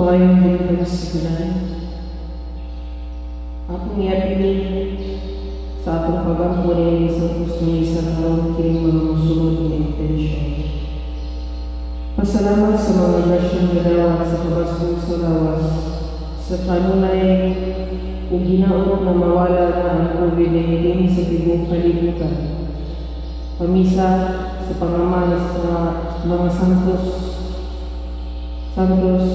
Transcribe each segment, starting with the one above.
Maayong buntag sa tanan. Akong iapili sa atong pagampo ni sa Misa karon kining mga mosunod nga intensyon. Pasalamat sa mga grasya nga dawat sa kabasbog sa lawas, sa kanunay ug hinaot na mawala na ang COVID-19 sa tibuok kalibutan. Pamisa sa pangama sa mga santos santos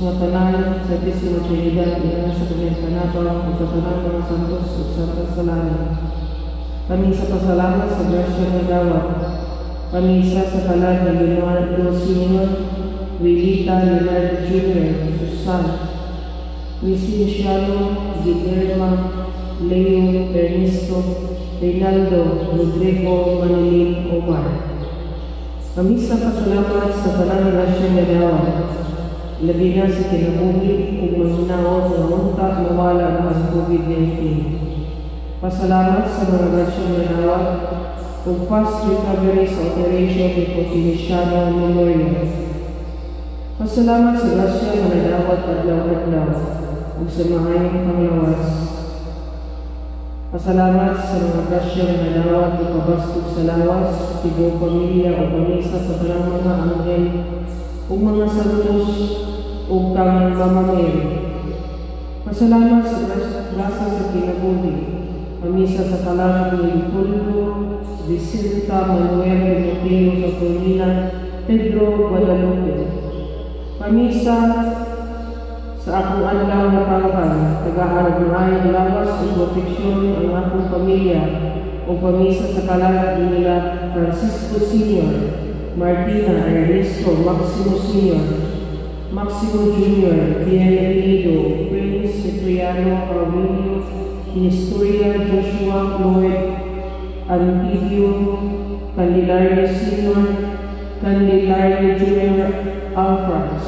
nga tanan sa Santisima Trinidad, ina sa Kanyang Panabang, ug sa tanang mga santos ug santas sa langit. Pamisa pasalamat sa grasya nga dawat. Pamisa sa kalag ni Leonardo Sr., Wilita Leonardo Jr., Susan, Licenciado, Guillermo, Leo, Ernesto, Reynaldo, Rodrigo, Manilin, Omar. Pamisa pasalamat sa tanang grasya nga dawat. Labi na sa kinabuhi ug mahinaot nga unta mawala na ang COVID-19. Pasalamat sa mga grasya nga dawat ug fast recovery sa operation ni Potenciano Memorial. Pasalamat sa grasya nga nadawat adlaw-adlaw ug sa maayong panglawas. Pasalamat sa mga grasya nga nadawat ug kabaskog sa lawas, tibuok pamilya ug pamisa sa tanang mga anghel ug mga santos ug kang Mama Mary. Pasalamat sa grasa sa kinabuhi. Pamisa sa kalag ni Leopoldo, Vicenta, Manuel, Timoteo, Saturnina, Pedro, Guadalupe. Pamisa sa akong adlaw nga tawhan, tagaan og maayong lawas ug proteksyon ang akong pamilya ug pamisa sa kalag nila Francisco Sr., Martina, Ernesto, Maximo Sr., Maximo Jr., Bienvenido, Prince Cipriano, Aurelio, Nestoria, Joshua, Floyd, Antidio, Candelario Sr., Candelario Jr., Alfrans.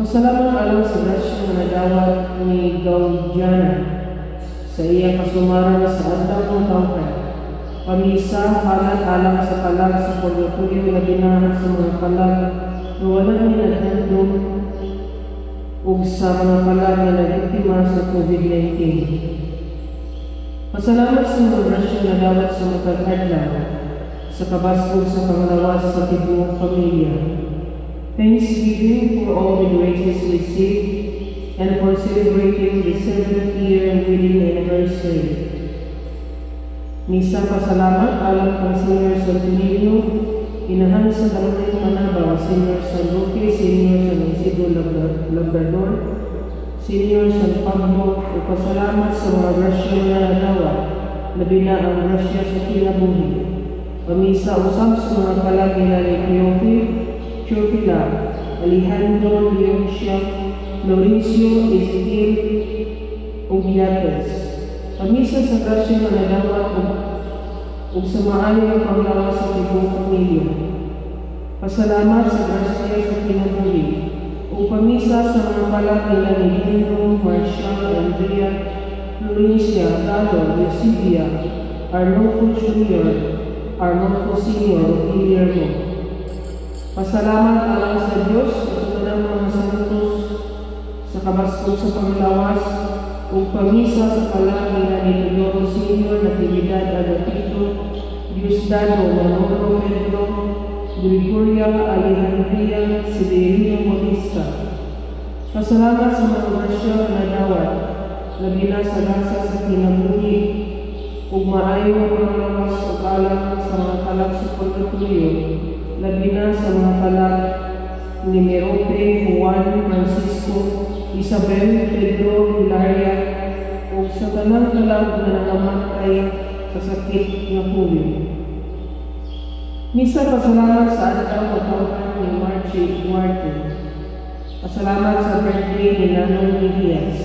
Pasalamat alang sa grasya nga nadawat ni Gaudiana sa iyang kasumaran sa adlaw ng tawhan. Pamisa halad alang sa kalag sa purgatorio, labi na sa mga kalag na wala ni naghandom ug sa mga kalag nga nabiktima sa COVID-19. Pasalamat sa mga grasya nga nadawat sa matag adlaw, sa kabaskog sa panglawas sa tibuok pamilya. Thanksgiving for all the graces received and for celebrating the seventh year wedding anniversary. Misa pasalamat alang kang Senior Santo Niño, inahan sa Kanunay Panabang, Senior San Roque, Senior San Isidro Labrador, Senior San Pablo, ug pasalamat sa mga grasya nga nadawat, labi na ang grasya sa kinabuhi. Pamisa usab sa mga kalag nila ni Teofil, Teofila, Alejandro, Leoncia, Laurencio, Ezekiel, ug Yates. Pamisa sa grasya nga nadawat ug sa maayong panglawas sa tibuok pamilya. Pasalamat sa grasya sa kinabuhi ug pamisa sa mga kalag nila ni Dino, Marcial, Andrea, Florencia, Galo, Eusebia, Arnolfo Jr., Arnolfo Sr., ug Guillermo. Pasalamat alang sa Dios ug sa tanang mga santos sa kabaskog sa panglawas ug pamisa sa kalag nila ni Teodoro Sr., Natividad, Agapito, Diosdado, Manolo, Pedro, Gregoria, Alejandria, Severino Bautista. Pasalamat sa mga grasya nga nadawat, labi na sa gasa sa kinabuhi ug maayo panglawas ug alang sa mga kalag sa purgatorio, labi na sa mga kalag ni Merope, Juan, Francisco, Isabel, Pedro, Hilaria, ug sa tanang kalag nga nangamatay sa sakit nga COVID. Misa pasalamat sa adlaw nga tawhan ni Margie Duarte. Pasalamat sa birthday ni Nanong Mejias.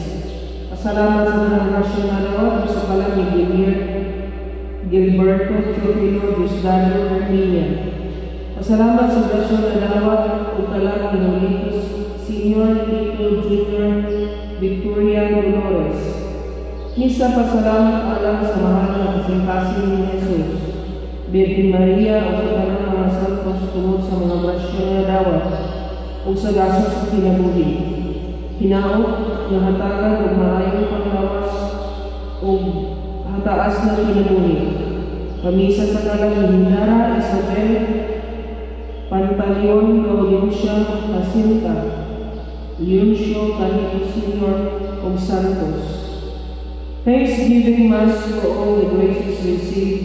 Pasalamat sa tanang grasya nga nadawat ug sa kalag ni Gilberto, Teofilo, Diosdado, Herminia. Pasalamat sa grasya nga nadawat ug kalag ni Nolitos Senior, Tito Junior, Victoria, Dolores. Misa pasalamat alang sa mahal na kasing-kasing ni Jesus, Birhen Maria ug sa tanang mga santos tungod sa mga grasya nga nadawat ug sa gasa sa kinabuhi. Hinaot nga hatagan og maayong panglawas ug hataas na kinabuhi. Pamisa sa kalag ni Hindara, Isabel, Pantaleon, Gaudencia, Jacinta, Leoncio, Canito Sr. Ug Santos. Thanksgiving Mass for all the graces received,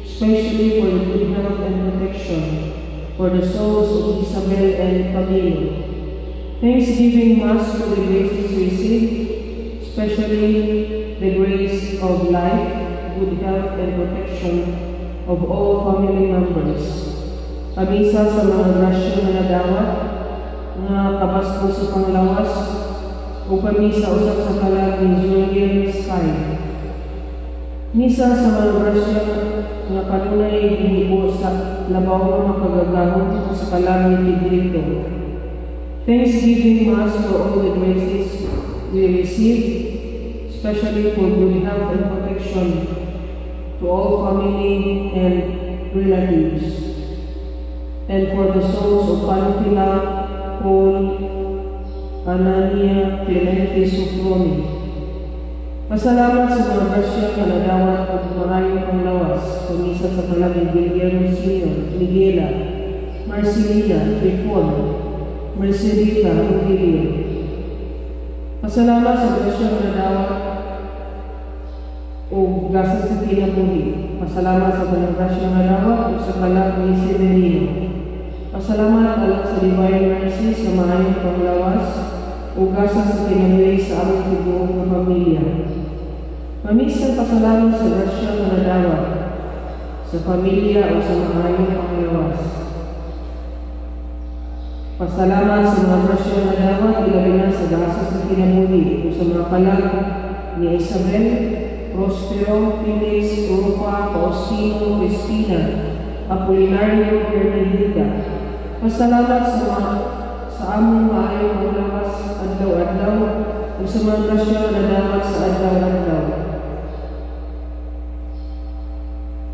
especially for the good health and protection for the souls of Isabel and Camilo. Thanksgiving Mass for the graces received, especially the grace of life, good health, and protection of all family members. Pamisa sa mga grasya nga nadawat, nga kabaskog sa panglawas, o pamisa usab sa kalag ni Zuriel Sky. Misa sa mga grasya nga kanunay gihibo sa labaw nga makagagahom sa kalag ni Pedrito. Thanksgiving Mass for all the graces we receive, especially for good health and protection to all family and relatives, and for the souls of Panfila, Paul, Anania, Clemente, Sofroni. Pasalamat sa mga grasya nga nadawat ug maayong panglawas, pamisa sa kalag ni Guillermo Sr., Miguela, Marcelina, Trifon, Mercedita, Rogelio. Pasalamat sa grasya nga nadawat ug gasa sa kinabuhi. Pasalamat sa tanang grasya nga nadawat ug sa kalag ni Severino. Pasalamat alang sa Divine Mercy sa maayong panglawas ug gasa sa kinabuhi sa among tibuok nga pamilya. Pamisang pasalamat sa grasya nga nadawat sa pamilya o sa maayong panglawas. Pasalamat sa mga grasya nga nadawat, ilabi na sa gasa sa kinabuhi o sa mga kalag ni Isabel, Prospero, Felix, Rufa, Faustino, Cristina, Apolinario, Hermelinda. Pasalamat sa among maayong panglawas adlaw-adlaw ug sa mga grasya nga nadawat sa adlaw-adlaw.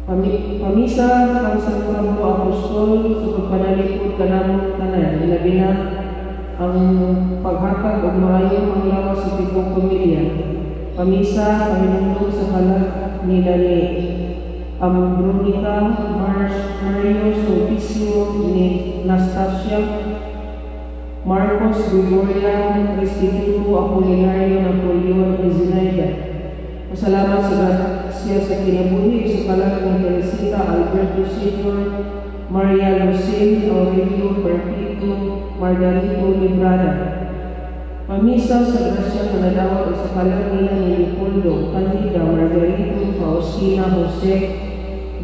Pamisa kang San Pablo Apostol sa pagpanalipod kanamong tanan, ilabi na ang paghatag og maayong panglawas sa tibuok pamilya. Pamisa pahinumdom sa kalag nila ni Ambronica, Mario, Sulpicio, ni Nastasia, Marcos, Gregoria, Restituto, Apolinario, Napoleon, ug Zenaida. Pasalamat sa grasya sa kinabuhi sa kalag ni Teresita, Alberto Sr., Maria Lucille, Aurelio, Perpetuo, Margarito, Librada. Pamisa sa grasya nga nadawat sa kalag nila ni Leopoldo, Candida, Margarito, Faustina, Jose,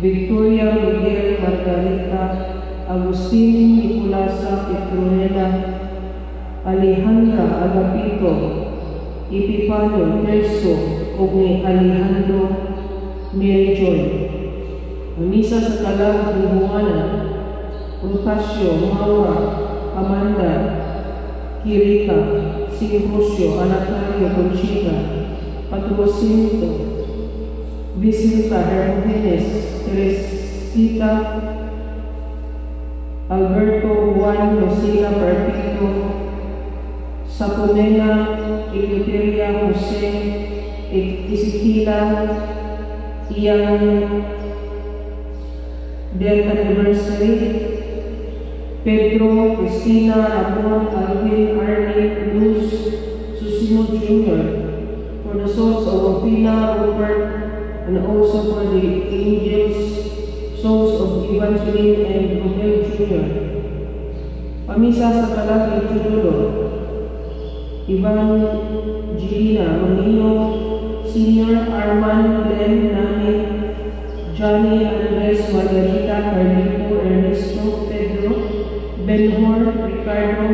Victoria, Miguel, Margarita, Agustin, Nicolasa, Petronella, Alejandra, Agapito, Epifanio, Terso, ug ni Alejandro, Mary Joy. Pamisa sa kalag ni Juana, Rotasio, Maura, Amanda, Kirika, Simposio, Anatario, Conchita, Patrocinto, Vicenta, Hermogenes, Teresita, Alberto, Juan, Lucila, Perpetuo, Saponela, Eleuteria, Jose, Ezequiela, iyang death anniversary, Pedro, Cristina, Ramon, Alvin, Arnie, Luz, Susimo Jr., for the souls of Ophina, Rupert, and also for the angels, souls of Evangeline and Romel Jr. Pamisa sa kalag ni Teodoro, Evangelina, Romeo, Senior, Arman, Glenn, Nani, Johnny, Andres, Margarita, Carlito, Ernesto, Pedro, Benhor, Ricardo,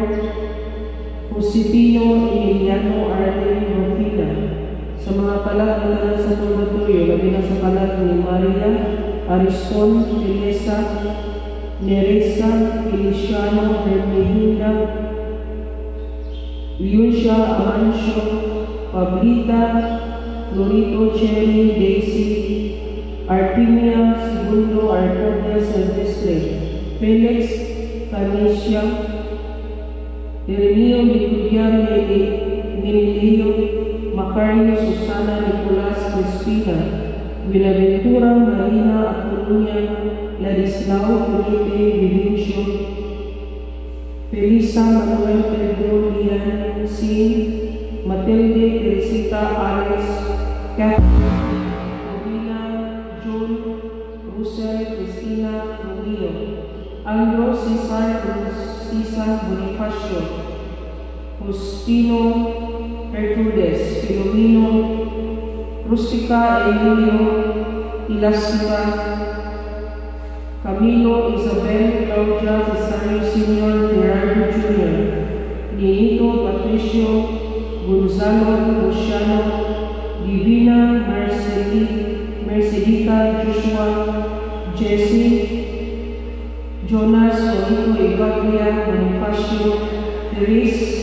Josepino, Emiliano, Arlene, Rufina. Sa mga kalag na tanan sa purgatorio, labi na sa kalag ni Maria, Ariston, Teresa, Nerissa, Feliciano, Hermelinda, Leoncia, Amancio, Pablita, Florito, Cherry, Daisy, Artemia, Segundo, Arcadia, Silvestre, Felix, Tanisha, Jeremio, Licudia, Meli, Ireneo, Macario, Susana, Nicolas, Crispina, Buenaventura, Marina, Apolonia, Ladislao, Felipe, Vivencio, Felisa, Manuel, Pedro, Lian, Sin, Matilde, Teresita, Alex, Catherine, Rowena, John, Russell, Cristina, Romeo, Andro, Cesar, Cesar, Bonifacio, Justino, Gertrudes, Filomeno, Rustica, Emilio, Elastica, Camilo, Isabel, Claudia, Cesario Sr., Gerardo Jr., Nito, Patricio, Gonzalo, Luciano, Divina, Mercedita, Joshua, Jesse, Jonas, Juanito, Evagria, Bonifacio, Therese,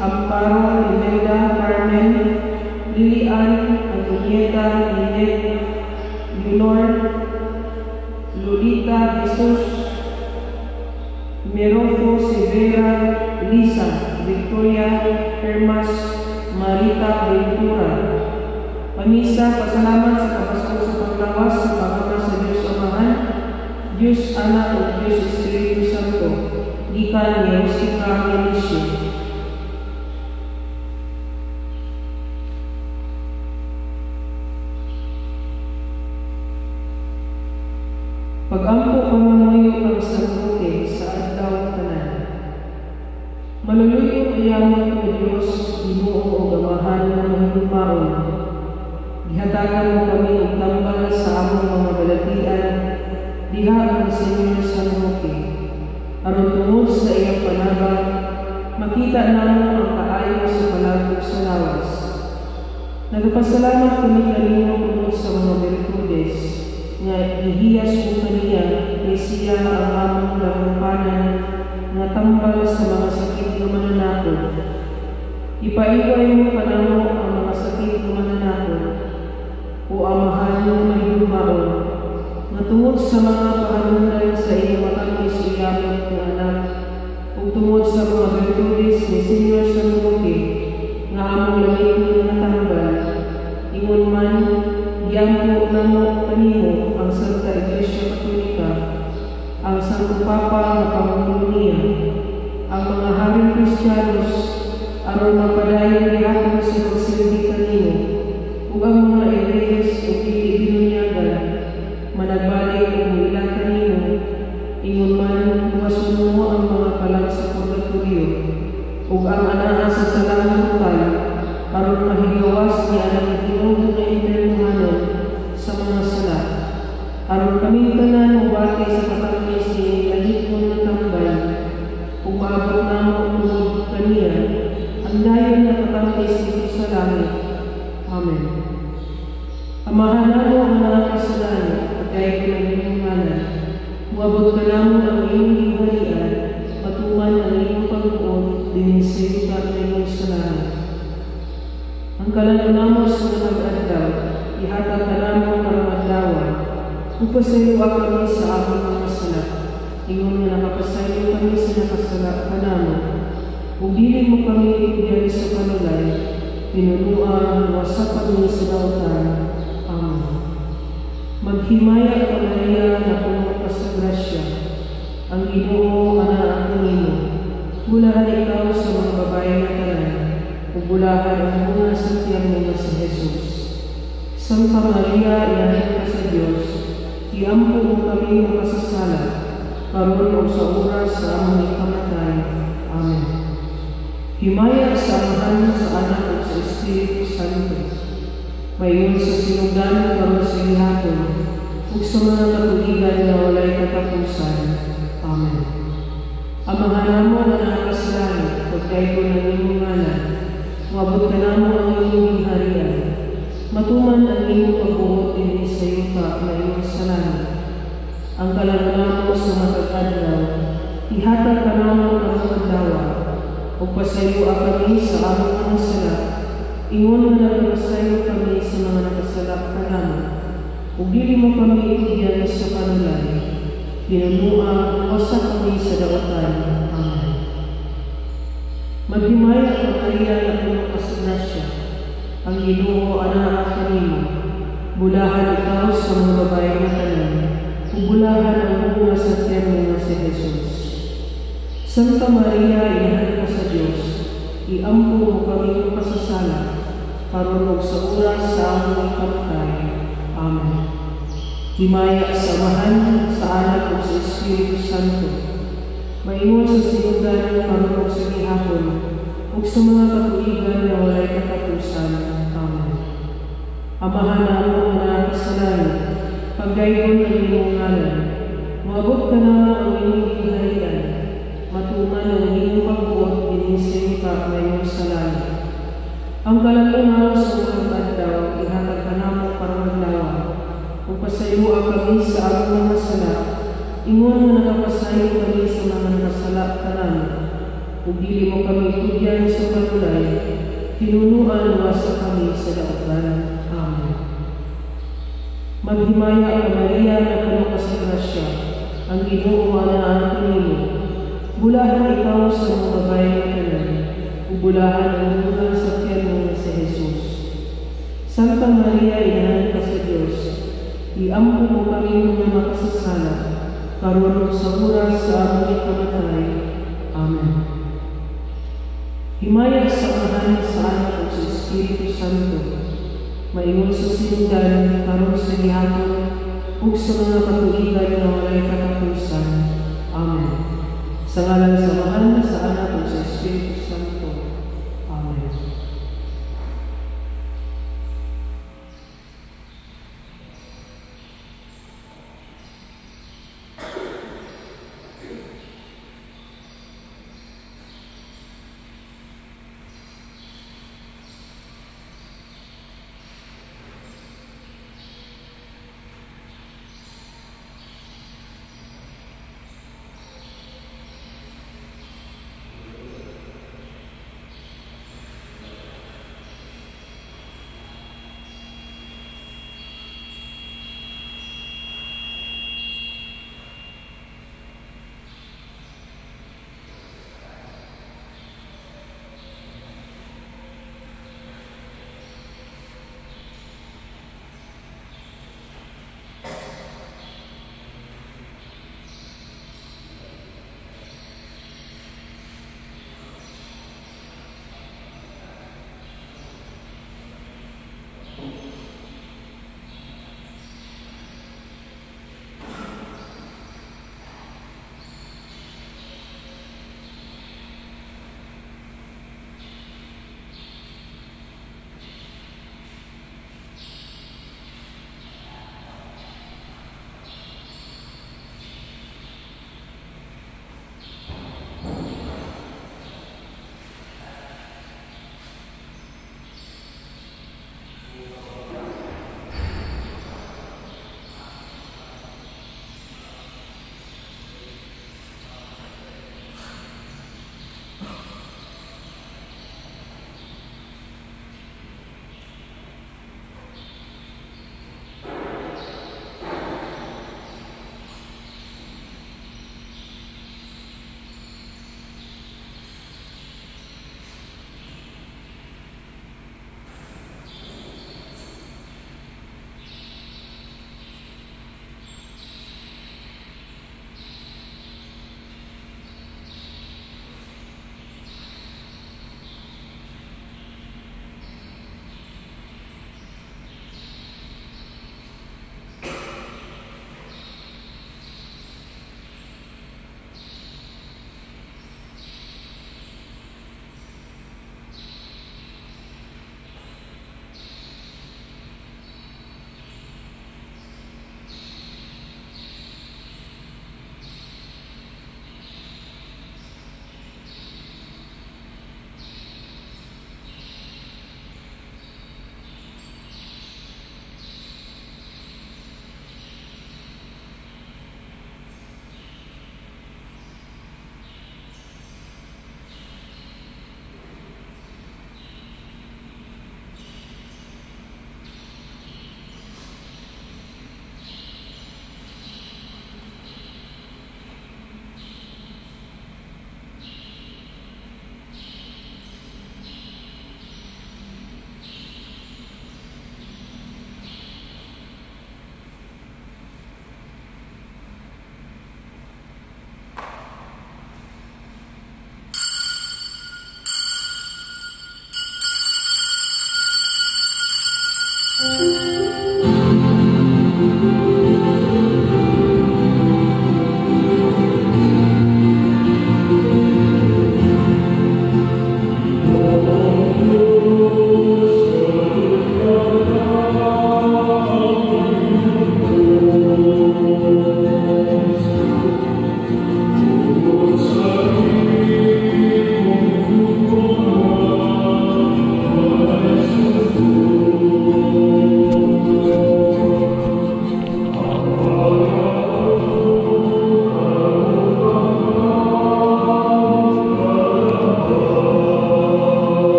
Amparo, Imelda, Carmen, Lilian, Antonieta, Ninette, Leonor, Lolita, Jesus, Merofo, Severa, Lisa, Victoria, Hermas, Marita, Ventura. Pamisa, pasalamat sa kabaskog sa paglawas sa pagama sa Diyos Amahan, Diyos Anak ug Diyos Espiritu Santo, gikan ni Rustica Melicio. Pag-ampo pangamuyo kang San Roque sa adlaw tanan. Maluluyo ayamot mo Dios, Ginoo ug Amahan nga mahigugmaon. Gihatagan mo kami og tambal sa among mga balatian diha ang Señor San Roque. Aron tungod sa iyang panabang, makita namo ang kaayo sa palagok sa lawas. Nagapasalamat kami kanimo tungod sa mga bertudes nga gihiyas mo kaniya kay siya ang among dagupanan nga tambal sa mga sakit nga mananakot. Ipaiway mo kanamo ang mga sakit nga mananakot, o Amahan nga mahigugmaon, nga tungod sa mga pahanungdan sa iyang matamis o yamot nga anak, ug tungod sa mga bertudes ni Señor San Roque nga among lamiton nga tambal, ingon man giampo namo kanimo ang Santa Iglesia Katolika, ang Santo Papa nga pangulo niya, ang mga haring Kristiyanos aron mapadayon gihapon sa pagsilbi kanimo, ug ang mga Ebrehes ug dili binunyagan managbalik ug moila kanimo, ingon man buwason mo ang mga kalag sa purgatorio ug ang anaa sa salang mortal aron mahigawas ni anang tinuod nga impiernohanon sa mga sala, aron kaming tanan mobati sa katamis ni langitnon nga tambal ug maabot namo tungod kaniya ang dayon nga katamis didto sa langit. Amen. Amahan namo nga naa sa langit, pagdayeg ang imong ngalan, moabot kanamo ang iyong gingharian, matuman ang iyong pagbuot dinhi sa yuta ingon sa langit. Ang kalan-on namo sa matag adlaw, ihatag kanamo karong adlaw, ug pasayloa kami sa among mga sala, ingon nga nakapasaylo kami sa nakasala kanamo, ug dili mo kami itugyan sa kanulay, pinunua wasa kami sa dautan. Amen. Maghimaya ka Maria nga puno ka sa grasya, ang Ginoo anaa kanimo. Bulahan ikaw sa mga babaye nga tanan, ug bulahan ang bunga sa tiyan mo nga si Jesus. Santa Maria, inahan ka sa Dios, iampo mo kami makasasala, karon ug sa oras sa among ikamatay. Amen. Himaya sa Amahan, sa Anak ug sa Espiritu Santo, mayon sa sinugdan karon sa gihapon ug sa mga katuigan nga walay katapusan. Amen. Amahan namo nga naa sa langit, pagdaygon ang imong ngalan, moabot kanamo ang imong gingharian, matuman ang imong pagbuot dinhi sa yuta mayon sa langit. Ang kalan-on namo sa matag adlaw, ihatag kanamo karong adlaw, ug pasayloa kami sa among mga sala, ingon nga nagpasaylo kami sa mga nakasala kanamo, ug dili mo kami itugyan sa kanulay, pinunua wasa kami sa dautan. Amen. Maghimaya ka Maria nga puno ka sa grasya. Ang Ginoo anaa kanimo. Bulahan ikaw sa mga babaye nga tanan, ug bulahan ang bunga sa tiyan mo nga si Jesus. Santa Maria, Inahan ka sa Dios, iampo mo kami makasasala, karon ug sa oras sa among ikamatay. Amen. Himaya sa Amahan, sa Anak ug sa Espiritu Santo. Maingon sa sinugdan, karon ug sa gihapon, ug sa mga katuigan nga walay katapusan. Amen. Amahan namo nga naa sa langit, pagdaygon ang imong ngalan. Moabot kanamo ang imong gingharian. Matuman ang imong pagbuot dinhi sa yuta mayon sa langit. Ang kalan-on sa among adlaw ihatag kanamo karong adlaw. Ug pasayoa kami sa among mga sala, ingon nga nakapasayo kami sa mga nakasala kanamo. Ug dili mo kami tugyan sa panulay, tinunuan wasa kami sa dautan. Amen. Maghimaya ka, Maria, nga puno ka sa grasya, ang Ginoo anaa kanimo. Bulahan ikaw sa mga babaye nga tanan, ug bulahan ang bunga sa tiyan mo nga si Jesus. Santa Maria, Inahan ka sa Dios, iampo mo kami mga makasasala, karon ug sa oras sa among ikamatay. Amen. Himaya sa Amahan, sa Anak ug sa Espiritu Santo. Maingon sa sinugdan, karon sa gihapon, ug sa mga katuigan nga walay katapusan. Amen. Sa ngalan sa Amahan, sa Anak ug sa Espiritu Santo. Amen.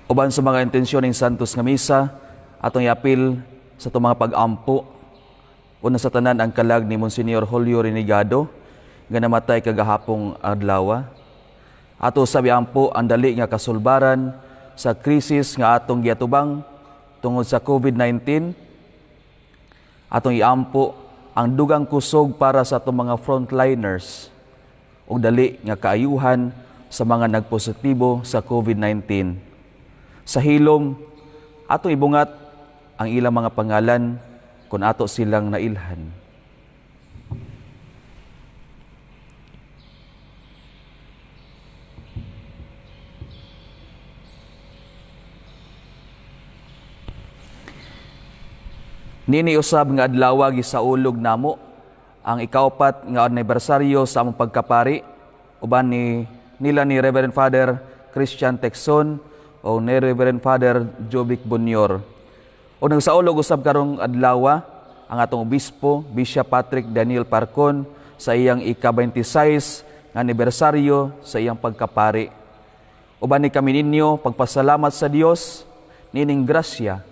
Uban sa mga intensyon ng Santos nga Misa, atong iapil sa itong mga pag-ampo. Una sa tanan ang kalag ni Monsignor Julio Renegado, nga namatay kagahapong adlaw. Ato sa iampo ang dali nga kasulbaran sa krisis nga atong giatubang tungod sa COVID-19. Atong iampo ang dugang kusog para sa atong mga frontliners ug dali nga kaayuhan sa mga nagpositibo sa COVID-19. Sa hilom, atong ibungat ang ilang mga pangalan kung ato silang nailhan. Nini usab nga adlaw gisaulog namo ang ikaupat nga anibersaryo sa among pagkapari uban ni nila ni Reverend Father Christian Texon o ni Reverend Father Jovic Bunyor. O nagsaulog usab karong adlaw ang atong obispo Bishop Patrick Daniel Parcon sa iyang ika-26 nga anibersaryo sa iyang pagkapari. Uban ni kami ninyo pagpasalamat sa Dios nining grasya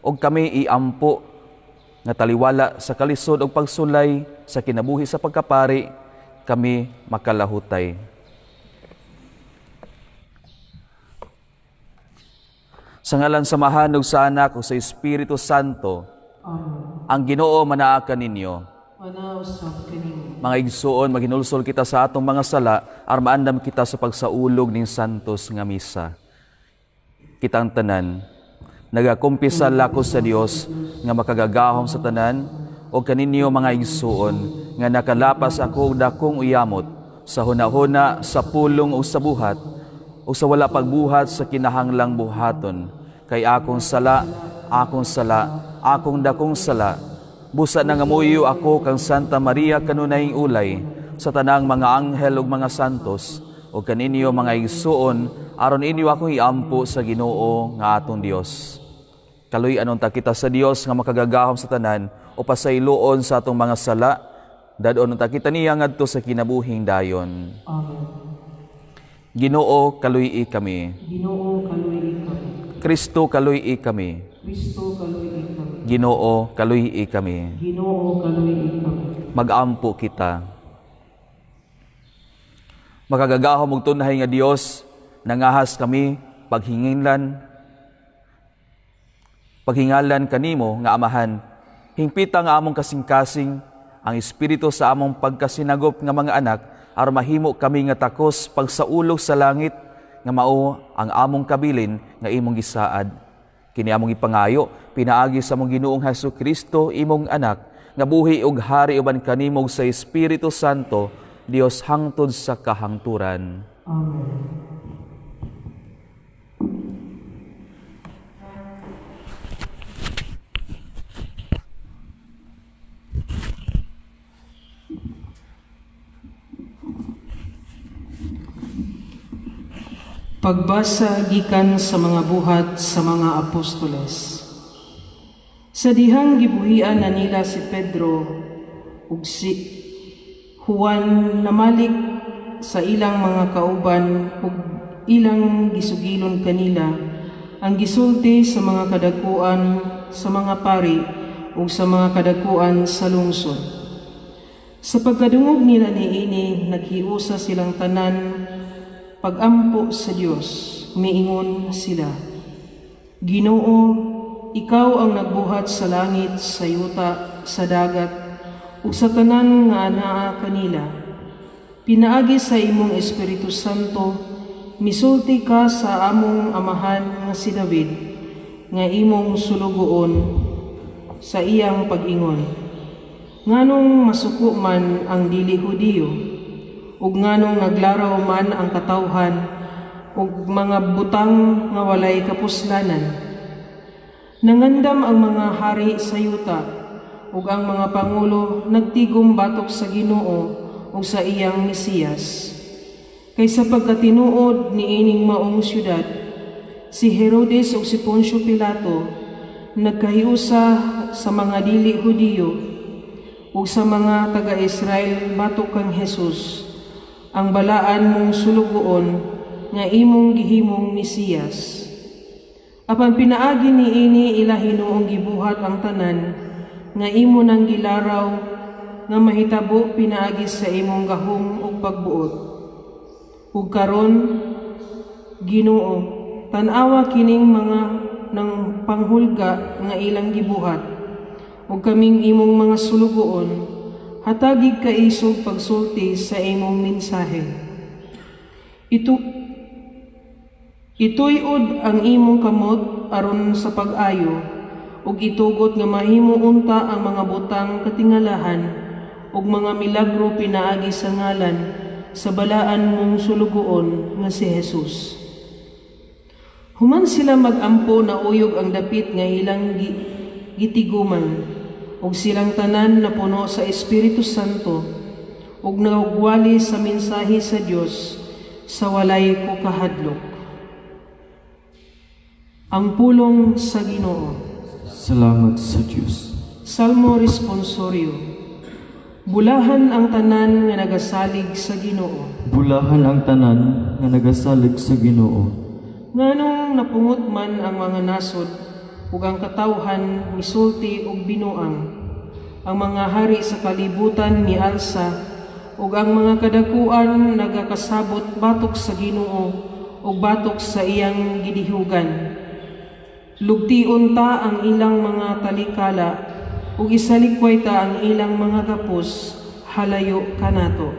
og kami iampo nga taliwala sa kalisod og pagsulay sa kinabuhi sa pagkapari kami makalahutay. Sa ngalan sa Amahan ug sa Anak ug sa Espiritu Santo. Amen. Ang Ginoo manaa kaninyo. Manaa usab kaninyo. Mga igsuon, maghinulsol kita sa atong mga sala aron maandam kita sa pagsaulog ning santos nga misa. Kitang tanan nagakumpisal ako sa Dios nga makagagahom sa tanan o kaninyo mga igsuon nga nakalapas ako og dakong uyamot sa hunahuna, sa pulong o sa buhat o sa wala pagbuhat sa kinahanglang buhaton. Kay akong sala, akong sala, akong dakong sala. Busa nangamuyo ako kang Santa Maria kanunayng ulay sa tanang mga anghel ug mga santos o kaninyo mga igsuon aron inyo akong iampo sa Ginoo nga atong Dios. Kaluy-anon ta kita sa Dios nga makagagahom sa tanan o pasayloon sa atong mga sala, dad-on ta kita niya ngadto sa kinabuhing dayon. Amen. Ginoo, kaluy-i kami. Ginoo, kaluy-i kami. Kristo, kaluy-i kami. Kristo, kaluy-i kami. Ginoo, kaluy-i kami. Ginoo, kaluy-i kami. Mag-ampo kita. Makagagahom og tunhay nga Dios, nangahas kami paghingalan kanimo nga Amahan. Hingpita nga among kasing-kasing ang espiritu sa among pagkasinagop nga mga anak aron mahimo kami nga takos pagsaulog sa langit nga mao ang among kabilin nga imong gisaad. Kini among ipangayo pinaagi sa among Ginoong Hesus Kristo, imong anak, nga buhi ug hari uban kanimo sa Espiritu Santo, Dios hangtod sa kahangturan. Amen. Pagbasa gikan sa mga buhat sa mga apostoles. Sa dihang gibuhian na nila si Pedro ug si Juan namalik sa ilang mga kauban ug ilang gisugilon kanila ang gisulti sa mga kadakuan sa mga pari ug sa mga kadakuan sa lungsod. Sa pagkadungog nila niini, naghiusa silang tanan pagampo sa Dios, miingon sila, Ginoo, ikaw ang nagbuhat sa langit, sa yuta, sa dagat, ug sa tanan nga anaa kanila. Pinaagi sa imong Espiritu Santo, misulti ka sa among amahan nga si David, nga imong sulugoon sa iyang pag-ingon. Nganong masuko man ang dili Hudiyo, ug nganong naglaraw man ang katawhan ug mga butang nga walay kapuslanan. Nangandam ang mga hari sa yuta ug ang mga pangulo nagtigom batok sa Ginoo ug sa iyang Mesiyas. Kay sa pagkatinuod niining maong syudad, si Herodes ug si Poncio Pilato nagkahiusa sa mga dili Hudiyo ug sa mga taga-Israel batok kang Hesus, ang balaan mong sulugoon nga imong gihimong Mesiyas. Apan pinaagi niini ila hinuong gibuhat ang tanan nga imo nang gilaraw nga mahitabo pinaagi sa imong gahom ug pagbuot. Ug karon, Ginoo, tan-awa kining mga nang panghulga nga ilang gibuhat, ug kaming imong mga sulugoon, hatagig kaisog pagsulti sa imong mensahe. Ituyod ang imong kamot aron sa pag-ayo, ug itugot nga mahimo unta ang mga butang katingalahan ug mga milagro pinaagi sa ngalan sa balaan mong sulugoon nga si Jesus. Human sila magampo, nauyog ang dapit nga ilang gitiguman, ug silang tanan napuno sa Espiritu Santo ug nagwali sa mensahe sa Dios sa walay ko kahadlok. Ang pulong sa Ginoo. Salamat sa Dios. Salmo Responsorio. Bulahan ang tanan nga nagasalig sa Ginoo. Bulahan ang tanan nga nagasalig sa Ginoo. Nganong napungot man ang mga nasod ug ang katawhan misulti og binuang, ang mga hari sa kalibutan mialsa ug ang mga kadakuan nagakasabot batok sa Ginoo ug batok sa iyang gidihugan. Lugtion ta ang ilang mga talikala ug isalikway ta ang ilang mga gapos halayo kanato.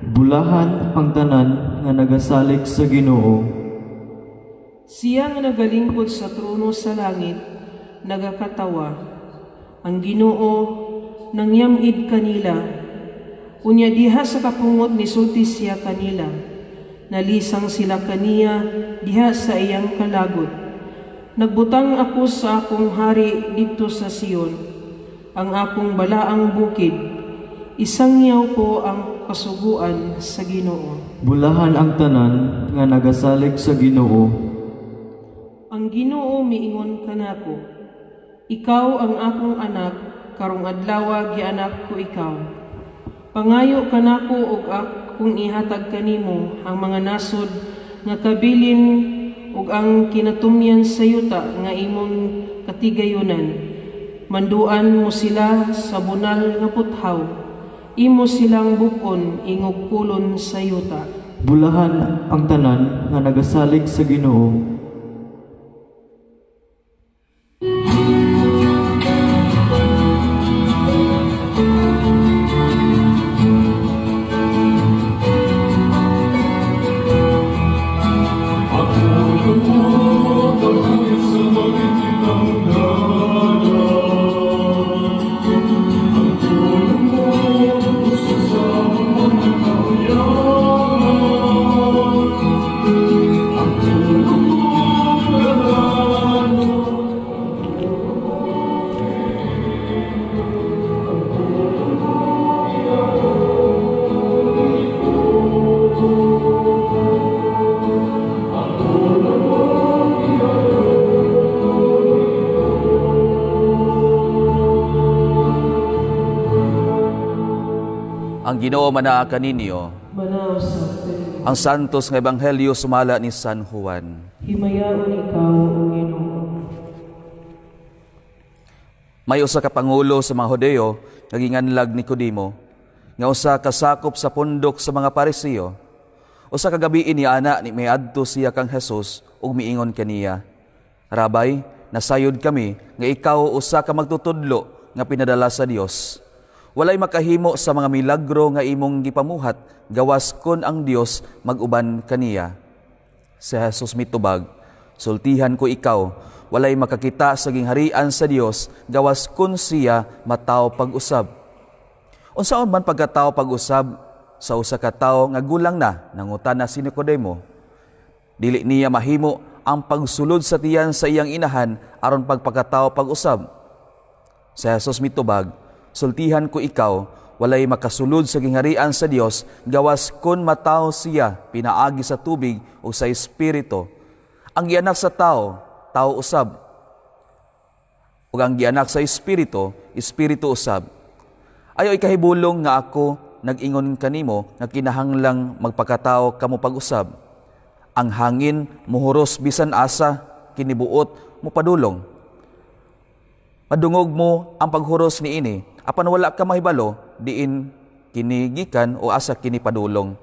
Bulahan ang tanan nga nagasalig sa Ginoo. Siya nga nagalingkod sa trono sa langit, nagakatawa. Ang Ginoo nangyamid kanila. Unya diha sa kapungot misulti siya kanila. Nalisang sila kaniya diha sa iyang kalagot. Nagbutang ako sa akong hari didto sa Sion, ang akong balaang bukid. Isangyaw ko ang kasuguan sa Ginoo. Bulahan ang tanan nga nagasalig sa Ginoo. Ang Ginoo miingon kanako, ikaw ang akong anak, karong adlawa gianak ko ikaw. Pangayo kanako og akong ihatag kanimo ang mga nasod nga kabilin ug ang kinatumyan sa yuta nga imong katigayunan. Manduan mo sila sa bunal nga puthaw, imo silang bukon ingog kulon sa yuta. Bulahan ang tanan nga nagasalig sa Ginoo. Ang Ginoo manaa kaninyo. Ang santos nga ebanghelyo sumala ni San Juan. Himayaon ikaw, o Ginoo. May usa ka pangulo sa mga Hodeo nga ginganlag Nicodemo, nga usa ka sakop sa pundok sa mga Pariseo. Usa ka gabii ni ana ni miadto siya kang Jesus ug miingon kaniya, Rabay, nasayod kami nga ikaw usa ka magtutudlo nga pinadala sa Dios. Walay makahimo sa mga milagro nga imong gipamuhat, gawas kon ang Dios mag-uban kaniya. Si Jesus mitubag, sultihan ko ikaw, walay makakita sa gingharian sa Dios, gawas kun siya mataw pag-usab. Unsaon man pagkatao pag-usab sa usa ka tawo nga gulang na, nangutana si Nicodemo. Dili niya mahimo ang pagsulod sa tiyan sa iyang inahan aron pagpakatao pag-usab. Si Jesus mitubag, sultihan ko ikaw, walay makasulod sa gingharian sa Dios, gawas kun mataw siya pinaagi sa tubig o sa espiritu. Ang gianak sa tao, tao usab. Ug ang gianak sa espiritu, espiritu usab. Ayo ikahibulong nga ako nag-ingon kanimo nga kinahanglang magpakatao kamo pag-usab. Ang hangin muhuros bisan asa, kinibuot mopadulong. Madungog mo ang paghuros niini, apan wala ka mahibalo diin kini gikan o asa kini padulong.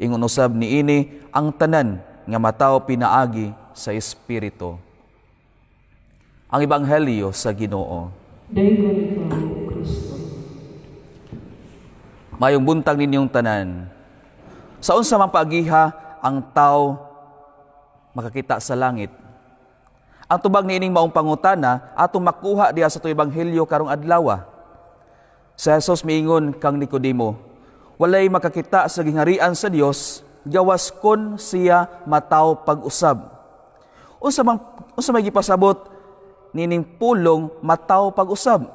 Ingon usab niini ang tanan nga matawo pinaagi sa Espiritu. Ang Ebanghelyo sa Ginoo. Daygon ikaw, Kristo. Mayong buntag ninyong tanan. Sa unsa man paagiha ang tao makakita sa langit? Ang tubag niining maong pangutana atong makuha diha sa atong ebanghelyo karong adlaw. Si Jesus miingon kang Nicodemo, walay makakita sa gingharian sa Dios gawas kon siya mataw pag-usab. Unsa may gipasabot nining pulong mataw pag-usab?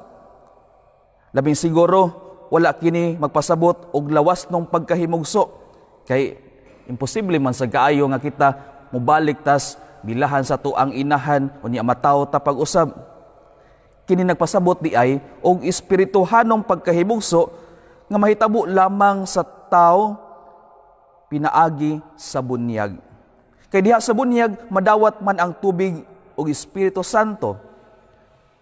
Labing siguro wala kini magpasabot og lawas nung pagkahimugso, kay imposible man sa kaayo nga kita mobalik tas bilahan sa tuang inahan unya mataw ta pag-usab. Kini nagpasabot di ay og espirituhanong pagkahimugso nga mahitabo lamang sa tao pinaagi sa bunyag. Kay diha sa bunyag madawat man ang tubig og Espiritu Santo.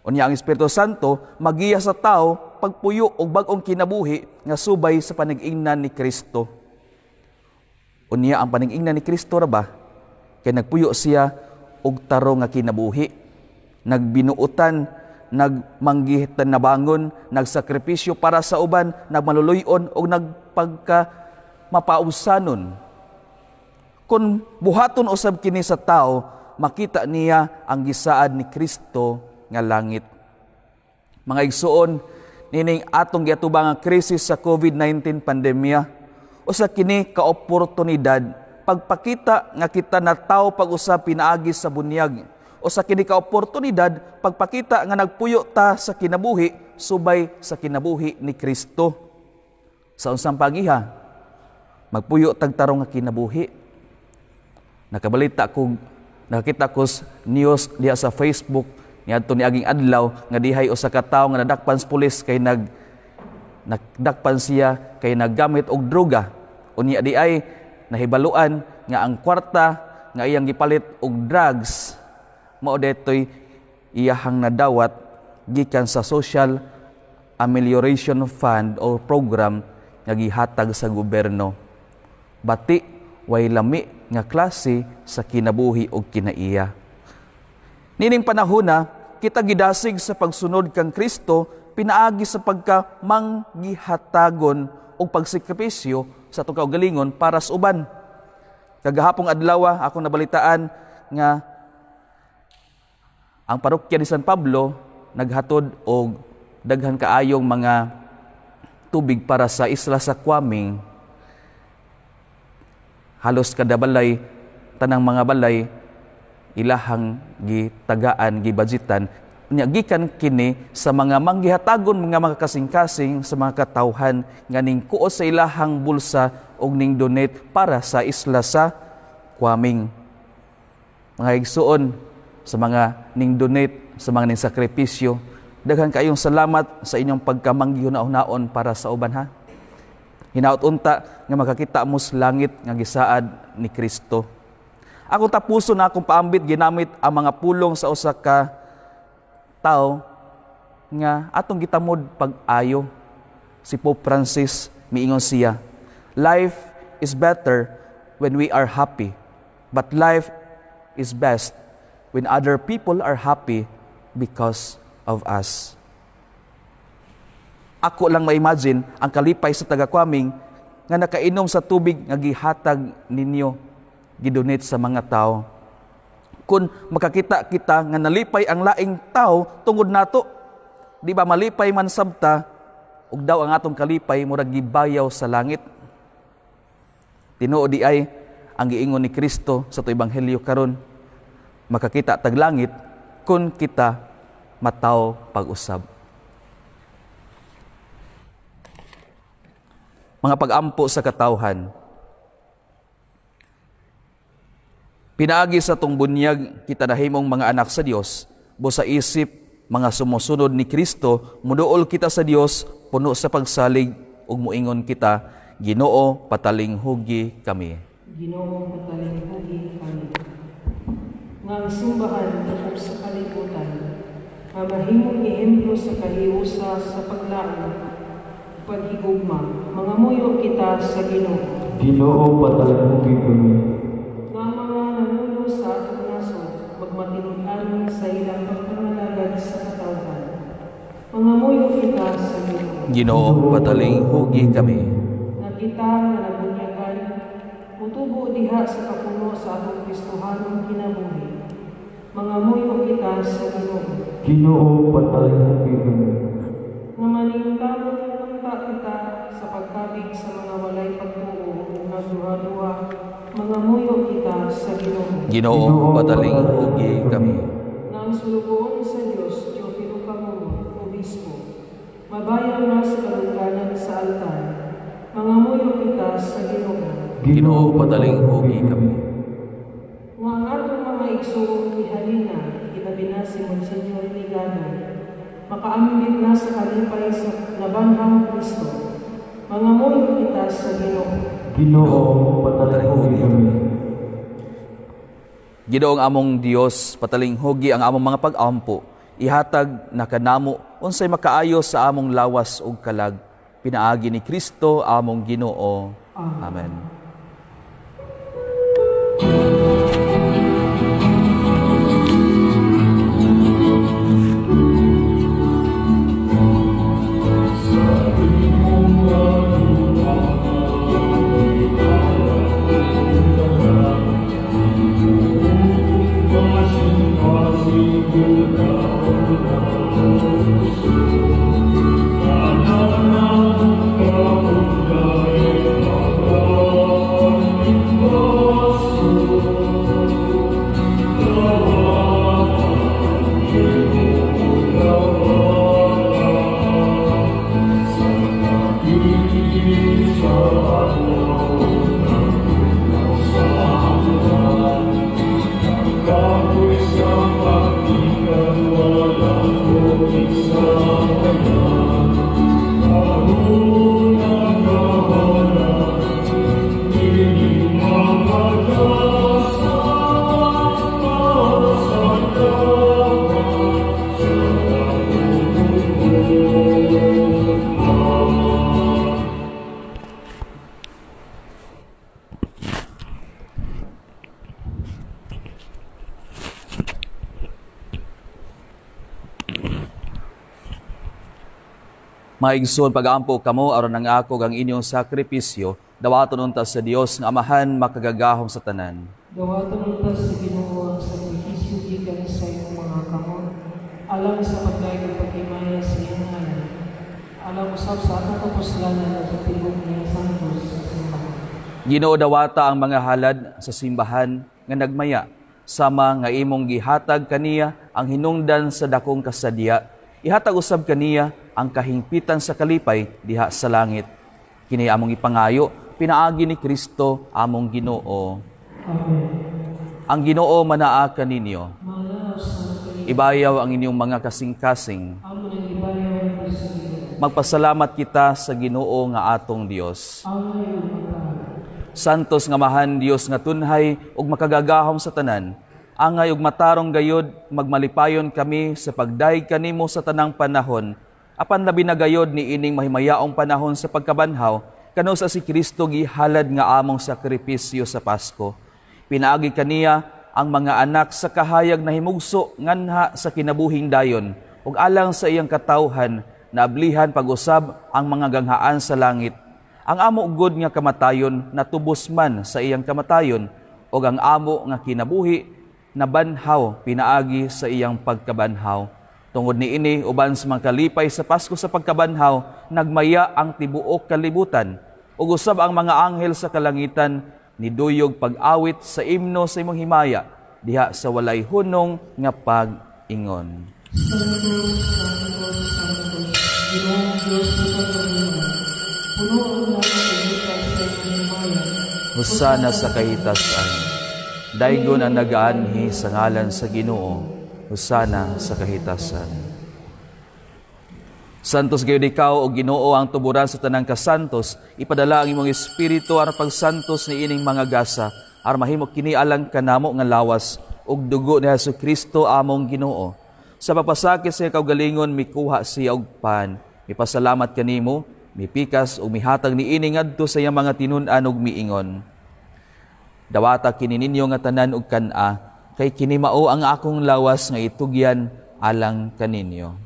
Unya ang Espiritu Santo magiya sa tao pagpuyo og bag-ong kinabuhi nga subay sa panag-ingnan ni Kristo. Unya ang panag-ingnan ni Kristo ra ba? Kay nagpuyo siya og tarong nga kinabuhi, nagbinuotan, nagmanggihitan na bangon, nagsakripisyo para sa uban, nagmaluluyon og nagpagka mapausanon. Kung buhaton usab kini sa tao, makita niya ang gisaad ni Kristo nga langit. Mga igsuon, nining atong giatubang ang krisis sa COVID-19 pandemya, usa kini ka oportunidad pagpakita nga kita na tao pag-usab pinaagi sa bunyag. Usa kini ka oportunidad pagpakita nga nagpuyo ta sa kinabuhi subay sa kinabuhi ni Kristo. Sa unsang pagiha, magpuyo tag tarong nga kinabuhi. Nakabalita ko, nakakita ko news diha sa Facebook niadto ni aging adlaw nga dihay usa ka tawo nga nadakpan sa pulis kay nagdakpan siya kay naggamit og droga. Unya di ay nahibaluan nga ang kwarta nga iyang gipalit og drugs mao detoy iyahang nadawat gikan sa Social Amelioration Fund o program nga gihatag sa gobyerno. Bati way lami nga klase sa kinabuhi og kinaiya. Nining panahona kita gidasig sa pagsunod kang Kristo pinaagi sa pagka manggihatagon og pagsakripisyo sa atong kaugalingon para sa uban. Kagahapong adlaw akong nabalitaan nga ang parokya ni San Pablo naghatod og daghan kaayong mga tubig para sa isla sa Kwaming. Halos kada balay, tanang mga balay ilahang gitagaan, gibudgetan. Nya gikan kini sa mga manggihatagon mga makakasing-kasing sa mga katawhan nga ning kuo sa ilahang bulsa og ning donate para sa isla sa Kwaming. Mga igsuon, sa mga ning donate, sa mga ning sakripisyo, daghan kayong salamat sa inyong pagkamanggihuna-hunaon para sa uban ha. Hinaot unta nga makakita mo sa langit nga gisaad ni Kristo. Ako tapuso na akong paambit ginamit ang mga pulong sa usa ka tao nga atong gitamod pag-ayo. Si Pope Francis miingon siya, "Life is better when we are happy, but life is best when other people are happy because of us." Ako lang ma-imagine ang kalipay sa taga-Kwaming nga nakainom sa tubig nga gihatag ninyo, gidonate sa mga tao. Kung makakita kita nga nalipay ang laing tao tungod nato, di ba malipay man sabta ug daw ang atong kalipay murag gibayaw sa langit. Tinuod di ay ang giingon ni Kristo sa atong ebanghelyo karon, makakita tag langit kun kita mataw pag-usab. Mga pag-ampo sa katawhan. Pinaagi sa tong bunyag, kita nahimong mga anak sa Dios, busa isip mga sumusunod ni Kristo, muduol kita sa Dios, puno sa pagsalig, ug muingon kita, Ginoo, patalinghugi kami. Ginoo, patalinghugi kami. Nga ang simbahan dakop sa kalibutan, nga mahimong ehemplo sa kahiusa sa paglaom, paghigugma, mangamuyo kita sa Ginoo. Ginoo, patalinghugi kami. Nga ang mga nangulo sa atong nasod magmatinud-anon sa ilang pagpangalagad sa katawhan, mangamuyo kita sa Ginoo. Ginoo, patalinghugi kami. Nga kita nga nabunyagan mutubo diha sa kapuno sa atong Kristohanong kinabuhi, mangamuyo kita sa Ginoo. Ginoo, patalinghugi kami. Nga maningkamot unta kita sa pagtabig sa mga walay pagtuo ug nagduha-duha, mangamuyo kita sa Ginoo. Ginoo, patalinghugi kami. Nga ang sulugoon sa Dios, Teofilo Camomot, Obispo, mabayaw na sa kadungganan sa altar, mangamuyo kita sa Ginoo. Ginoo, patalinghugi kami. Nga ang atong mga igsoong gihalina, ilabi na si Monsignor Ligado, makaambit na sa kalipay sa nabanhang Kristo, mangamuyo kita sa Ginoo. Ginoo, patalinghugi kami. Ginoong among Dios, patalinghugi ang among mga pag-ampo, ihatag na kanamo unsay makaayo sa among lawas ug kalag, pinaagi ni Kristo among Ginoo. Amen. Maigsoon pag-ampo kamo aron ang ako ang inyong sakripisyo, dawaton unta sa Dios nga Amahan makagagahom sa tanan. Dawaton unta sa Ginoo ang sakripisyo gikan sa imong mga kamot, alang sa pagdayeg ug paghimaya sa iyang ngalan, alang usab sa atong kapuslanan sa tibuok niya santos sa simbahan. Ginoo, dawata ang mga halad sa simbahan nga nagmaya, sama nga imong gihatag kaniya ang hinungdan sa dakong kasadya, ihatag usab kaniya ang kahingpitan sa kalipay diha sa langit. Kini among ipangayo, pinaagi ni Kristo among Ginoo. Amen. Ang Ginoo manaa kaninyo. Ibayaw ang inyong mga kasing-kasing. Magpasalamat kita sa Ginoo nga atong Dios. Santos nga Amahan, Dios nga tunhay ug makagagahom sa tanan, angay ug matarong gayod magmalipayon kami sa pagdayeg kanimo sa tanang panahon. Apan labi na gayod ni ining mahimayaong panahon sa pagkabanhaw, kano sa si Kristo gihalad nga among sakripisyo sa Pasko. Pinaagi kaniya ang mga anak sa kahayag na himugso nganha sa kinabuhing dayon, ug alang sa iyang katawhan naablihan pag-usab ang mga ganghaan sa langit. Ang amo gud nga kamatayon natubos man sa iyang kamatayon, ug ang amo nga kinabuhi nabanhaw pinaagi sa iyang pagkabanhaw. Tungod niini uban sa mga kalipay sa Pasko sa pagkabanhaw, nagmaya ang tibuok kalibutan, ug usab ang mga anghel sa kalangitan niduyog pag-awit sa imno sa imong himaya diha sa walay hunong nga pag-ingon. Santo, Santo, Santo, Ginoong Diyos sa pagkabuhay, puno ang langit ug lupa sa imong himaya. Hosana sa kahitasan. Daygon ang nagaanhi sa ngalan sa Ginoo. Hosana sa kahitasan. Santos gayud ikaw o Ginoo ang tuburan sa tanang kasantos, ipadala ang imong espiritu aron pagsantos ni ining mga gasa, aron mahimo kini alang kanamo nga lawas ug dugo ni Hesus Kristo among Ginoo. Sa pagpasakit sa kaugalingon mikuha siya og pan, mipasalamat kanimo, mipikas ug mihatag niini ngadto sa iyang mga tinun-an ug miingon: Dawata kini ninyo nga tanan og kan-a, kay kini mao ang akong lawas nga itugyan alang kaninyo.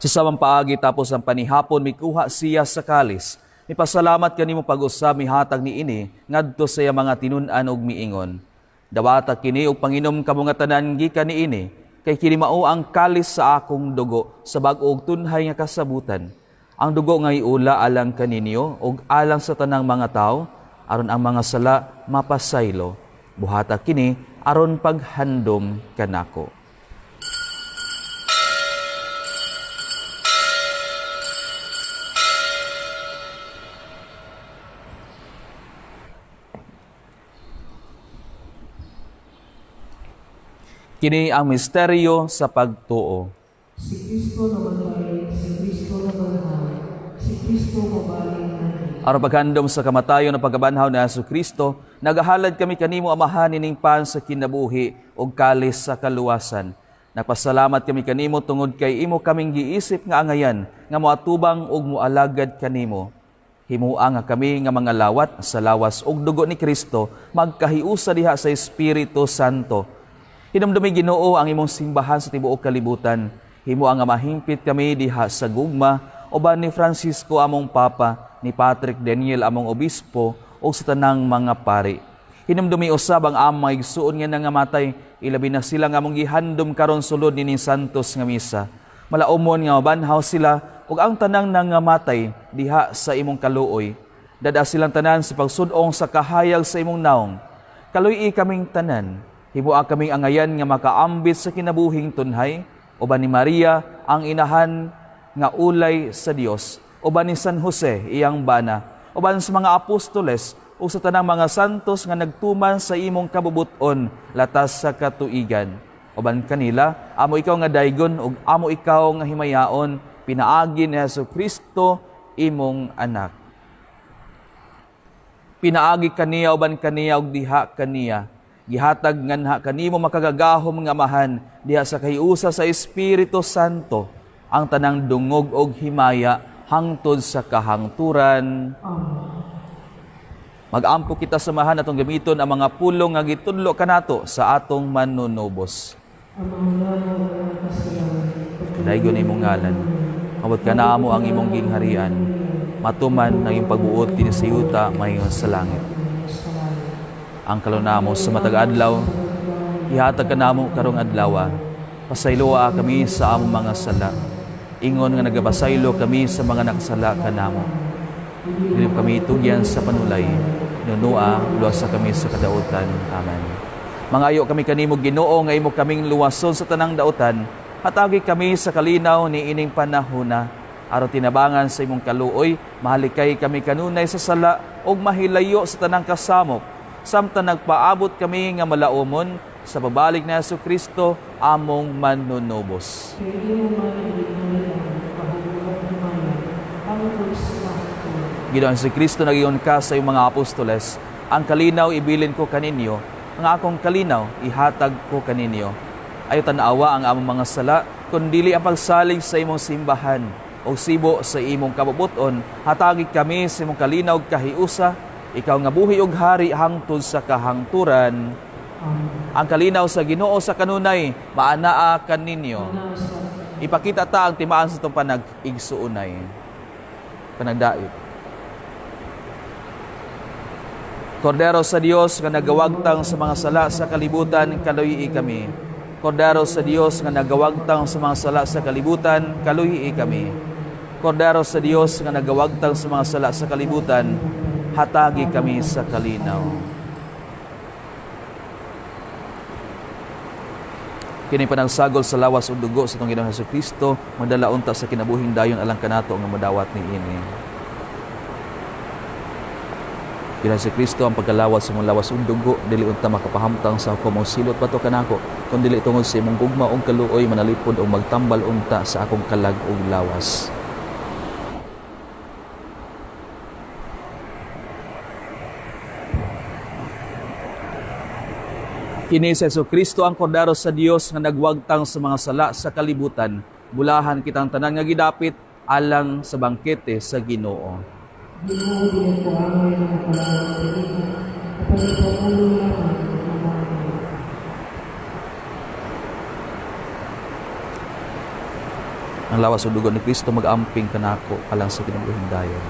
Sa samang paagi tapos ang panihapon, mikuha siya sa kalis. Mipasalamat kanimo pag-usab, mihatag niini ngadto sa iyang mga tinun-an ug miingon: Dawata kini og panginom kamo nga tanan gikan niini, kay kini mao ang kalis sa akong dugo sa bag-o ug tunhay nga kasabutan. Ang dugo nga iula alang kaninyo ug alang sa tanang mga tawo, aron ang mga sala mapasaylo. Buhata kini aron paghandom kanako. Kini ang misteryo sa pagtuo. Si Kristo namatay, si Kristo nabanhaw, si Kristo mabalik na. Aron paghandom sa kamatayon ng pagkabanhaw ni Hesus Kristo, nagahalad kami kanimo Amahan ining pan sa kinabuhi ug kalis sa kaluwasan. Nagpasalamat kami kanimo tungod kay imo kaming giisip nga angayan nga moatubang ug moalagad kanimo. Himua nga kami nga mga lawat sa lawas ug dugo ni Kristo magkahiusa diha sa Espiritu Santo. Hinumdumi Ginoo ang imong simbahan sa tibuok kalibutan. Himua nga mahimpit kami diha sa gugma uban ni Francisco among Papa, ni Patrick Daniel among obispo ug sa tanang mga pari. Hinumdumi usab ang among mga igsuon nga nangamatay, ilabi na sila nga among gihandom karon sulod nining santos nga misa. Malaumon nga mabanhaw sila ug ang tanang nangamatay diha sa imong kaluoy. Dada silang tanan sa pagsud-ong sa kahayag sa imong naong. Kaluy-i kaming tanan. Himua kaming angayan nga makaambit sa kinabuhing tunhay, uban ni Maria ang inahan nga ulay sa Dios, uban ni San Jose iyang bana, uban sa mga apostoles ug sa tanang mga santos nga nagtuman sa imong kabubuton latas sa katuigan. Uban kanila, amo ikaw nga daygon ug amo ikaw nga himayaon, pinaagi ni Hesus Kristo imong anak. Pinaagi kaniya uban kaniya ug diha kaniya. Gihatag nganha kanimo makagagahom nga Amahan diha sa kahiusa sa Espiritu Santo ang tanang dungog og himaya hangtod sa kahangturan. Amen. Magampo kita samahan atong gamiton ang mga pulong nga gitudlo kanato sa atong manunubos. Daygon imong ngalan, mabot kanamo ang imong gingharian, matuman ang imong pagbuot dinhi sa yuta mayon sa langit. Ang kalunamo sa matag adlaw, ihatag kanamo karong adlawa. Pasayloa kami sa among mga sala. Ingon nga nagapasaylo kami sa mga nakasala kanamo. Dili kami tugyan sa panulay. Nunua, luwasa kami sa kadautan. Amen. Mangayo kami kanimo Ginoo nga imo kaming luwason sa tanang dautan. Hatagi kami sa kalinaw ni ining panahona. Aron tinabangan sa imong kaluoy, mahalikay kami kanunay sa sala ug mahilayo sa tanang kasamok. Samtang nagpaabot kami nga malaumon sa pabalik ni Hesus Kristo among manunubos. Ginoong si Kristo, nagiyon ka sa iyong mga apostoles, ang kalinaw ibilin ko kaninyo, ang akong kalinaw ihatag ko kaninyo. Ayo tan-awa ang among mga sala, kundili ang pagsalig sa imong simbahan o sibo sa imong kabubuton, hatagi kami sa imong kalinaw kahiusa, ikaw nga buhi ug hari hangtod sa kahangturan. Amen. Ang kalinaw sa Ginoo sa kanunay maanaa kaninyo. Ipakita ta ang timaan sa itong panag-igsuonay. Panagdait. Kordero sa Dios nga nagawagtang sa mga sala sa kalibutan, kaluyi kami. Kordero sa Dios nga nagawagtang sa mga sala sa kalibutan, kaluyi kami. Kordero sa Dios nga nagawagtang sa mga sala sa kalibutan, hatagi kami sa kalinaw. Kini panagsagol sa lawas ug dugo sa atong Ginoong Hesus Kristo, madala unta sa kinabuhing dayon alang kanato nga madawat niini. Kila si Kristo ang pagkalawat sa imong lawas ug dugo, dili unta makapahamtang sa hukom o silot bato kanako, kun dili tungod sa imong gugma ug kaluoy manalipod og magtambal unta sa akong kalag ug lawas. Kini si Jesu-Kristo ang Kordero sa Dios nga nagwagtang sa mga sala sa kalibutan. Bulahan kitang tanan nga gidapit alang sa bangkete sa Ginoo. Ginoo, dili ko angay nga makalawat kanimo, apan ikaw ulo lamang ang maangay. Ang lawas ug dugo ni Kristo mag-amping kanako alang sa kinabuhing dayon.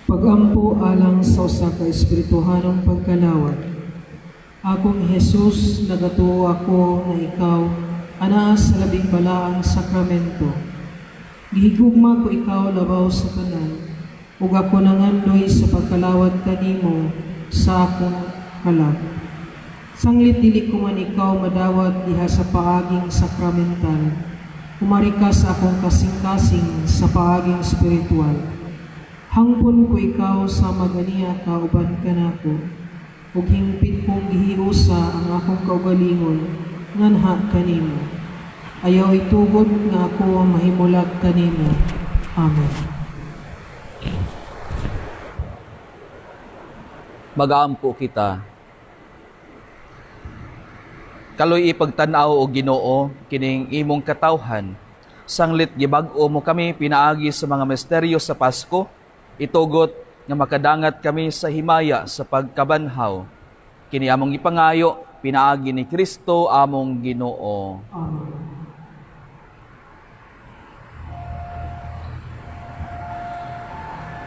Pagampo alang sa usa ka espirituhanong pagkalawat. Akong Jesus, nagatuo ako nga ikaw anaa sa labing balaang sakramento. Gihigugma ko ikaw labaw sa tanan, ug ako nangandoy sa pagkalawat kanimo sa akong kalag. Sanglit dili ko man ikaw madawat diha sa paaging sakramental, umari ka sa akong kasing-kasing sa paaging spiritual. Hangpon ko ikaw sa maganiya kauban kanako, ug hingpit kong gihiusa ang akong kaugalingon nganha kanimo. Ayaw itugot nga ako ang mahimulag kanimo. Amen. Mag-aampo kita. Kaloy ipagtan-aw o Ginoo kining imong katawhan. Sanglit gibag-o mo kami pinaagi sa mga misteryo sa Pasko, itugot nga makadangat kami sa himaya sa pagkabanhaw. Kini among ipangayo, pinaagi ni Kristo among Ginoo. Amen.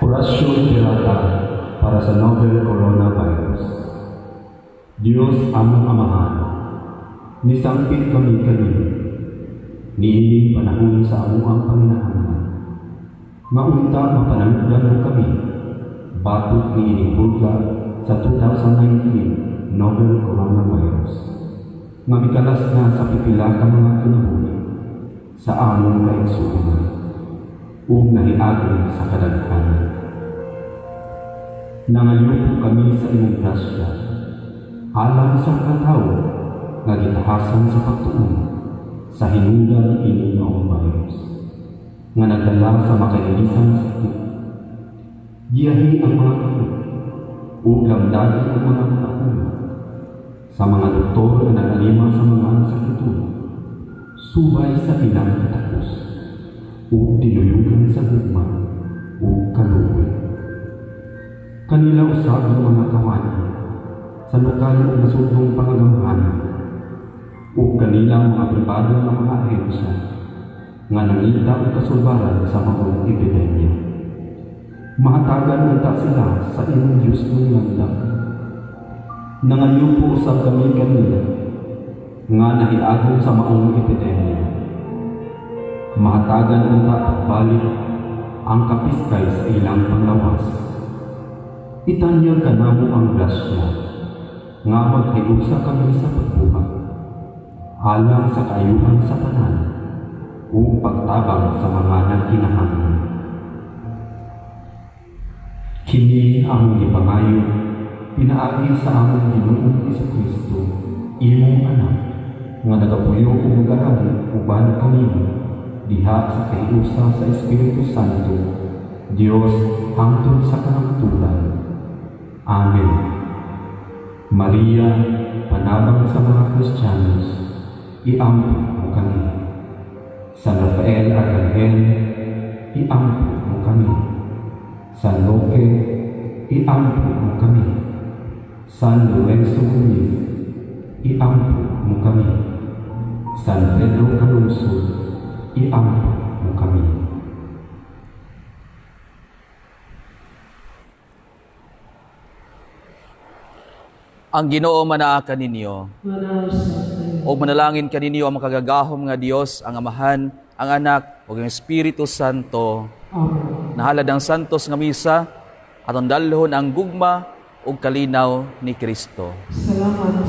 Orasyon Pirata para sa novel coronavirus. Diyos among Amahan, nisangpit kami kanimo, niining panahon sa amuang panginahanglan. Maunta mapanalugdan mo kami, batok niining hulga sa 2019 novel coronavirus. Nga mikalas na sa pipila ka mga kinabuhi sa among kaigsuonan ug nahiagom sa kadaghanan. Nangayupo kami sa imong grasya, alang sa mga tawo nga gitahasan sa pagtuon sa hinungdan ining maong virus nga nagdala sa makainisan nga sakit. Giyahi ang mga kamot ug lamdagi ang mga katauhan sa mga doktor nga nagalima sa mga sakiton, subay sa ilang katakos ug dinuyugan sa gugma ug kaluoy. Kanila usab ang mga kawani sa lokal ug nasudnong pangagamhanan ug kanilang mga pribado nga mga ahensya nga nangita og kasulbaran sa maong epidemya. Mahatagan unta sila sa imong Dios ng landang. Nangayupo usab kami kanila nga nahiagom sa maong epidemya. Mahatagan unta pagbalik ang kapiskay sa ilang panglawas. Itanyag kanamo ang grasya nga maghiusa kami sa pagbuhat. Alang sa kaayuhan sa tanan ug pagtabang sa mga nagkinahanglan. Kini among gipangayo pinaagi sa among Ginoong Hesukristo, imong Anak, nga nagapuyo ug nagahari uban kanimo diha sa kahiusa sa Espiritu Santo, Dios hangtod sa kahangturan. Amen. Maria, panabang sa mga Kristiyanos, iampo mo kami. San Rafael Arkanghel, iampo mo kami. San Roque, iampo mo kami. San Lorenzo Gomez, iampo mo kami. San Pedro Calungsod, iampo mo kami. Ang Ginoo manaa kaninyo. O manalangin kaninyo ang makagagahom nga Dios, ang Amahan, ang Anak, ug ang Espiritu Santo. Amen. Nahalad ang santos nga misa, atong dalhon ang gugma ug kalinaw ni Kristo. Salamat